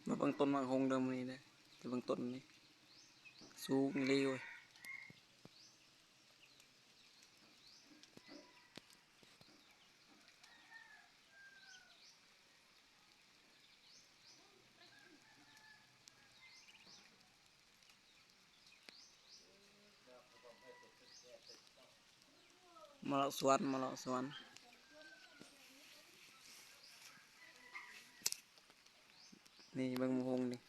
ມາເບິ່ງຕົ້ນໝາກໂຮງເດີມື້ນີ້ເດີ ໄປເບິ່ງຕົ້ນນີ້ ສູງອີ່ຫຼີເວີຍ. ມາເລາະສວນ ມາເລາະສວນ ນີ້ເບິ່ງໝາກໂຮງນີ້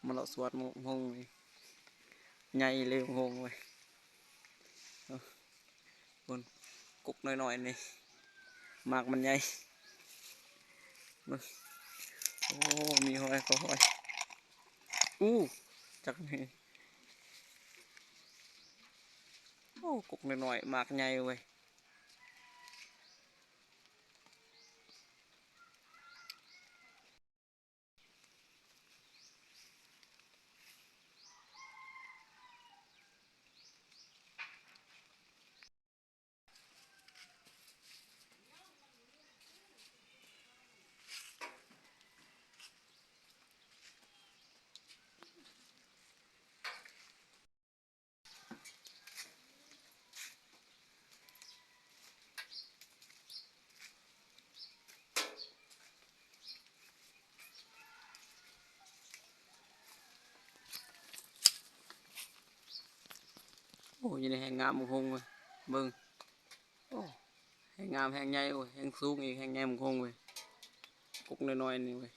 ມາເລາະສວນໝາກໂຮງນີ້ ໃຫຍ່ເລີຍໝາກໂຮງເວີຍ. ເອີ ພຸ້ນ ກົກນ້ອຍໆ ນີ້ ໝາກມັນໃຫຍ່ ເບິ່ງ ໂອ້ ມີຮອຍກໍຮອຍ ອູ້ ຈັກ ໂອ້ ກົກນ້ອຍໆ ໝາກໃຫຍ່ເວີຍ. ໂອ້ ຢູ່ໃນແຮ່ງງາມໝາກໂຮງເວີຍ ເບິ່ງ ໂອ້ ແຮ່ງງາມ ແຮ່ງໃຫຍ່ເວີຍ ແຮ່ງສູງອີກ ແຮ່ງໃຫຍ່ໝາກໂຮງເວີຍ ກົກນ້ອຍໆ ນີ້ເວີຍ.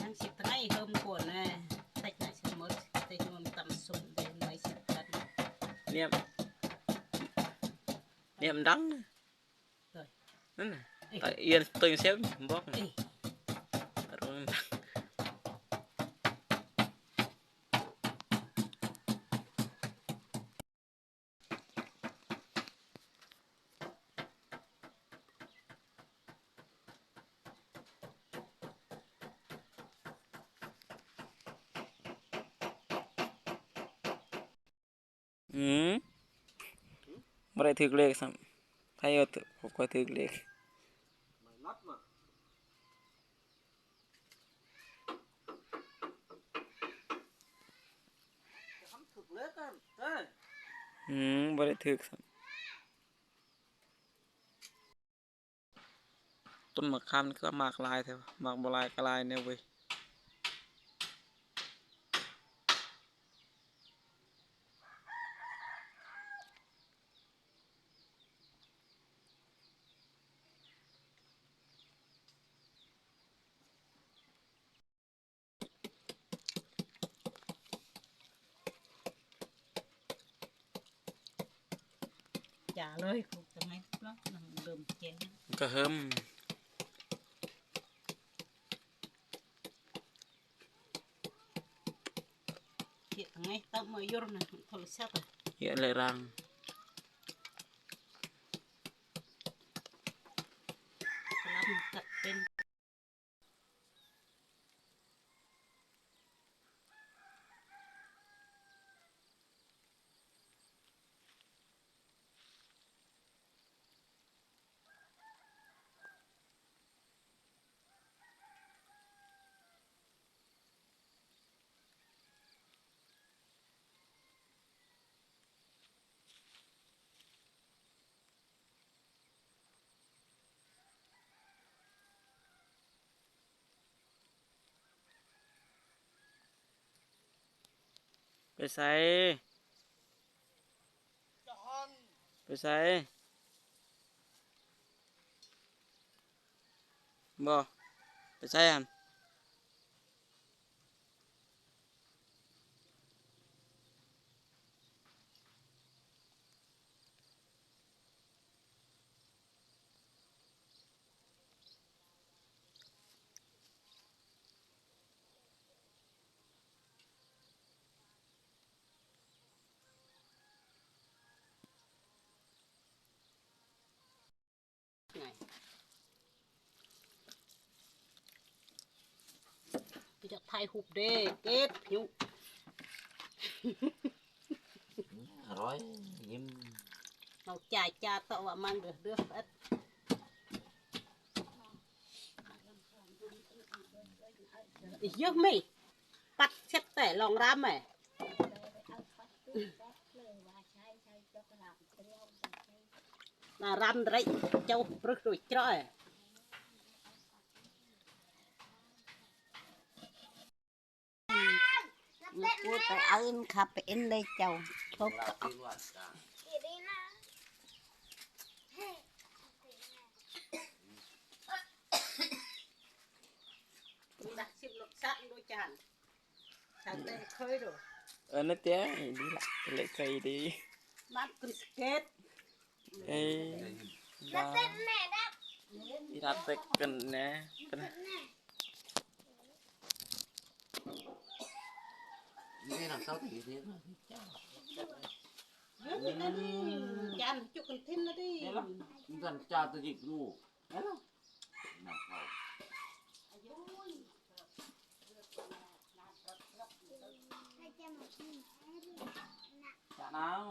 ຍັງຊິໄຕເພີ່ມກ່ອນແນ່ ໄຕໜ້ອຍຊິໝົດ ໄຕນວມຕຳສົ້ມໄດ້ໜ້ອຍຊິກັນ ນຽມ ນຽມດັງ ໂດຍ ນັ້ນນະ ເອີຍ ຕາອຽນຕົວເຊວບອກ ເອີຍ ຕາລົງດັງ. ອືມ ບໍ່ໄດ້ຖືກເລກຊ້ຳ ໃຜວ່າຂ້ອຍຖືກເລກ. ອືມ ບໍ່ໄດ້ຖືກຊ້ຳ. ຕົ້ນໝາກຂາມນີ້ຄືໝາກຫຼາຍແທ້ວະ ໝາກບໍ່ຫຼາຍກໍຫຼາຍແນວເວີຍ. ຢ່າເລີຍ ກຸກຈັ່ງໃຫ້ເນາະ ມັນເລີ່ມແຈ້ງ ມັນກໍເຫິມ ເຮັດຈັ່ງໃດ ຕຳມາຢູ່ນະ ໂທລະສັບ ເຮັດແລ້ວລັງ ກຳລັງຈັດເປັນ. ໄປໃສ? ໄປໃສ? ບໍ່ ໄປໃສຫັ້ນ? ຖ່າຍຮູບເດ້ ເກັບຫຸ ອະຮ່ອຍ ຍິ້ມ ເຮົາຈ່າຍຈາເຕາະວ່າມັນເດືອດເດືອດເອັດ ອີກເຍອະເມ ປັດເຊັດແຕ່ລອງຣຳແມ ນາຣຳໄດ້ເຈົ້າປຶກໂດຍເຈາະ ກູໄປເອົາເອັນ ຂ້າໄປເອັນເລີຍເຈົ້າ ທົບ ຊິມລົດຊາດໂດຍຈານ ຊາດແຕ່ເຄີຍໂດ ເອີ ນັ້ນແຕ່ ດີລະ ເລະເຄີຍດີ ນ້ຳກຣີສເກດ ເອີ ທີ່ຮັບແຕ່ກັນແນ່ ນີ້ນຳເຊົາຕີເດ້ ຈານຈຸກກັນທິນນະຕິ ນີ້ນຳຈານຕະຢິກລູກ ຈານເອົາ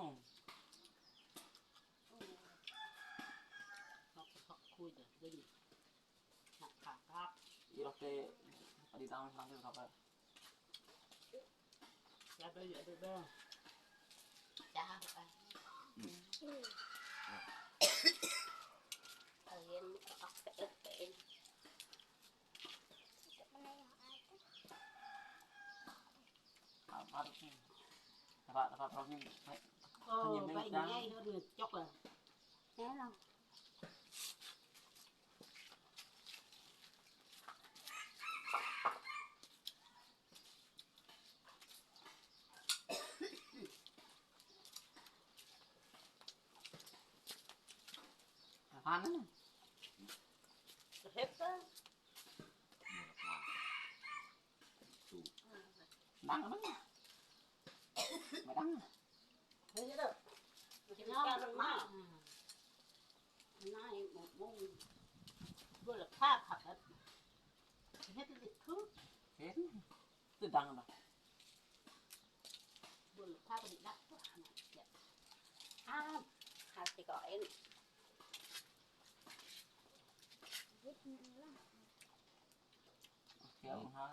ໂອ້ ໃບໃຫຍ່ເຮົານີ້ຈົກລະ ແນ່ລະ. ຜ່ານນັ້ນ ເຮັດເດີ ດັງມັນ ບໍ່ດັງ ເຮັດເດີ ກິນນ້ຳມາ ນາຍໝົກມຸງ ບຸລະພາພັກ ເຮັດເຮັດຄື ເຫັນ ຄືດັງນະ ບຸລະພາໄດ້ດັກ ອ້າວ ຫາຊິກໍເອັນ ແກ້ວຫາ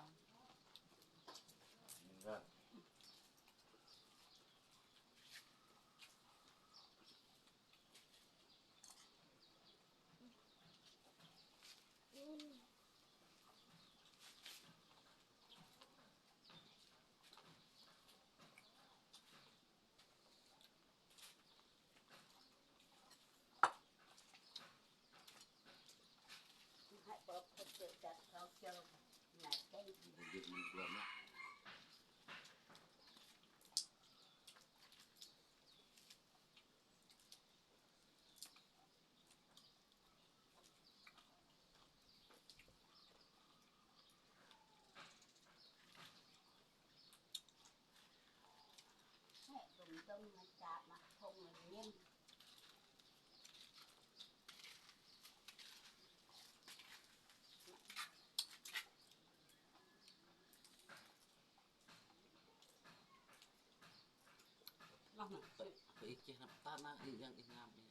ເອີ ເອີ ອີກເຈັດນ້ຳຕານນະ ອີກຢ່າງ ອີກງາມ ອີກ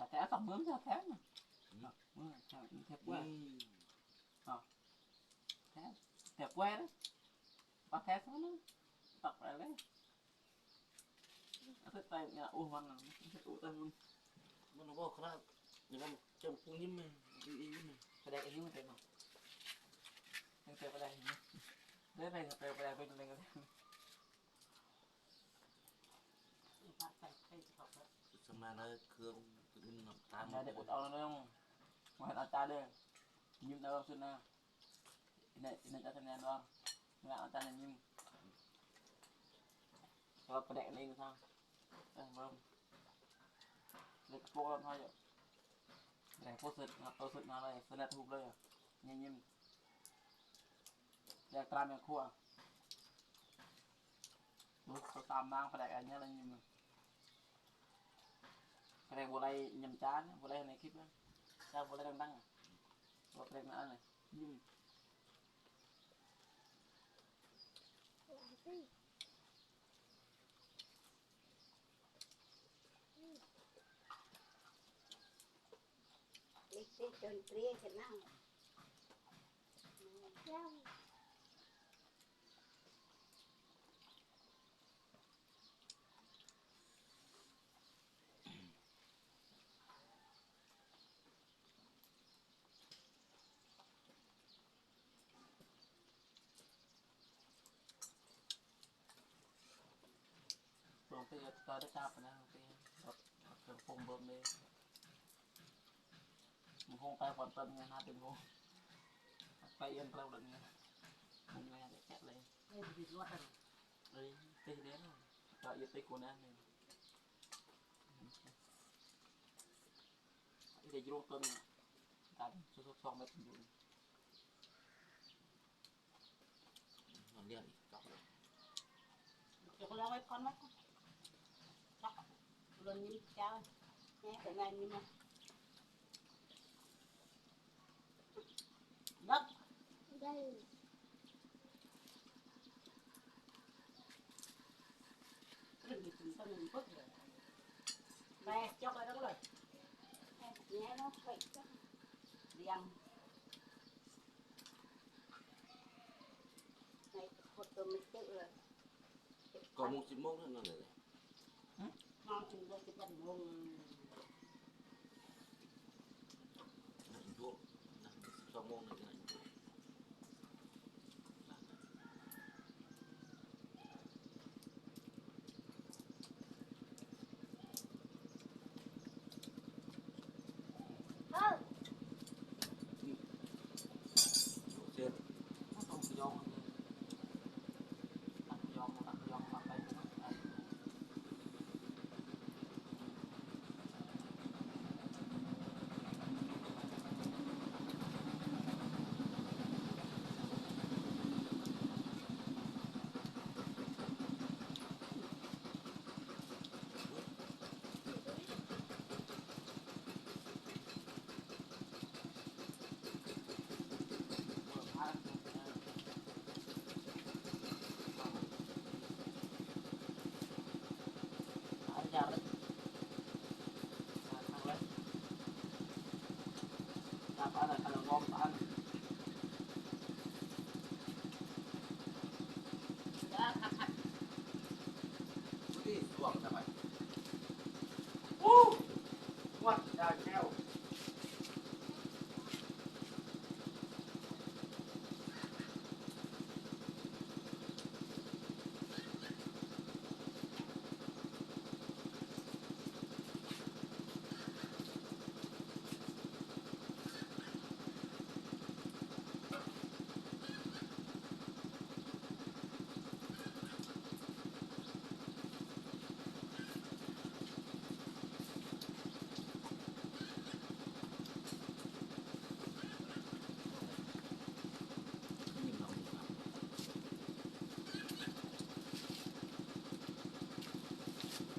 ແທ້ໆ ສອງມື້ແທ້ໆ ນະ ອືມ ເອີ ແທ້ ແທ້ກວ່າ ອືມ ເອົາ ແທ້ ແທ້ກວ່າ ປາກແທ້ຊັ້ນນະ ປາກແທ້ເລີຍ. ເອົາໃສ່ໃຈນີ້ ໂອ້ ມັນ ໂອ້ ແຕ່ມັນ ມັນບໍ່ຂະໜາດ ນີ້ມັນຈຳປຸງຍິ້ມ ອີ ອີ ຍິ້ມ ປາແດກອີ ຍິ້ມເຕັມເນາະ ຍັງແຕ່ປາແດກອີ ໄດ້ ໄດ້ ໄດ້ ໄດ້ ໄດ້ ໄດ້ ສຳມາເລີຍ ເຄື່ອງ ນ້ຳຕານ ໄດ້ ໄດ້ ອົດເອົາເດີ ບໍ່ໃຫ້ເອົາຈານເດີ ຍິ້ມເອົາສຸດນະ. ໃນ ໃນຈານຄະແນນບໍ່? ເວລາອາຈານຍິງ ແຕ່ວ່າປະແດກອັນນີ້ກໍຊ່າງ ເອີ ເບິ່ງ ເລັກໂປລອດມາຢູ່ ແດງໂປເສີດ ໂຕເສີດມາເລີຍ ສະແລັດຮູບເລີຍ ຍິງຍິງ ແດງຕາມແມ່ຄົວ ໂອ້ ເຂົາຕາມນາງປະແດກອັນນີ້ລະຍິງ ປະແດກບໍ່ໄດ້ຍຳຈານ ບໍ່ໄດ້ໃນຄລິບນະ ຈານບໍ່ໄດ້ດັງໆ ບໍ່ປະແດກນັ້ນເລີຍ ຍິງ. ເລັກໆ ຈົນເປຣຍກັນນະ. ຫຼວງພີ່ກໍໄດ້ຈັບນະ ຫຼວງພີ່ ເຄື່ອງປຸງເບິ່ງເດ້ ມັນຄົງໄປຄວັນເຕີມງານຫາເຕັມໂຮງ ໄປອຽນເຮົາເລີຍ ງານແກະເລີຍ ເອີ ຕິດລົດ ເອີ ຕິດແລ້ວ ກໍອຽນຕິດກູນະ ໄດ້ຢູ່ລົງຕົ້ນ ຕາມສອງແມັດຢູ່ ມັນລ້ຽງອີກກັບເລີຍ ເຈົ້າກໍເລື່ອງໄວ້ກ່ອນໄວ້ກ່ອນ ຈັກ ລົນຍິ້ມເຈົ້າ ແມ່ກໍແມ່ນຍິ້ມ ເບິ່ງ ໄດ້ ແມ່ ເຈົ້າໄປເບິ່ງເລີຍ ແມ່ ແມ່ເນາະ ໄປ ລຽງ ໃຫ້ຄົນຕົວມັນເຕັກເລີຍ ເກົ້າໂມງ ສິບໂມງນັ້ນແຫຼະ ຮຶ ມາເຖິງກໍສິບເອັດໂມງ ນັ່ງຢູ່ ນັ່ງຢູ່ ສິບສອງໂມງນັ້ນກໍນັ່ງຢູ່.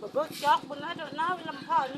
ບໍ່ເບິກຈອກບຸນນະ ໂດນນາວິລຳພັນ.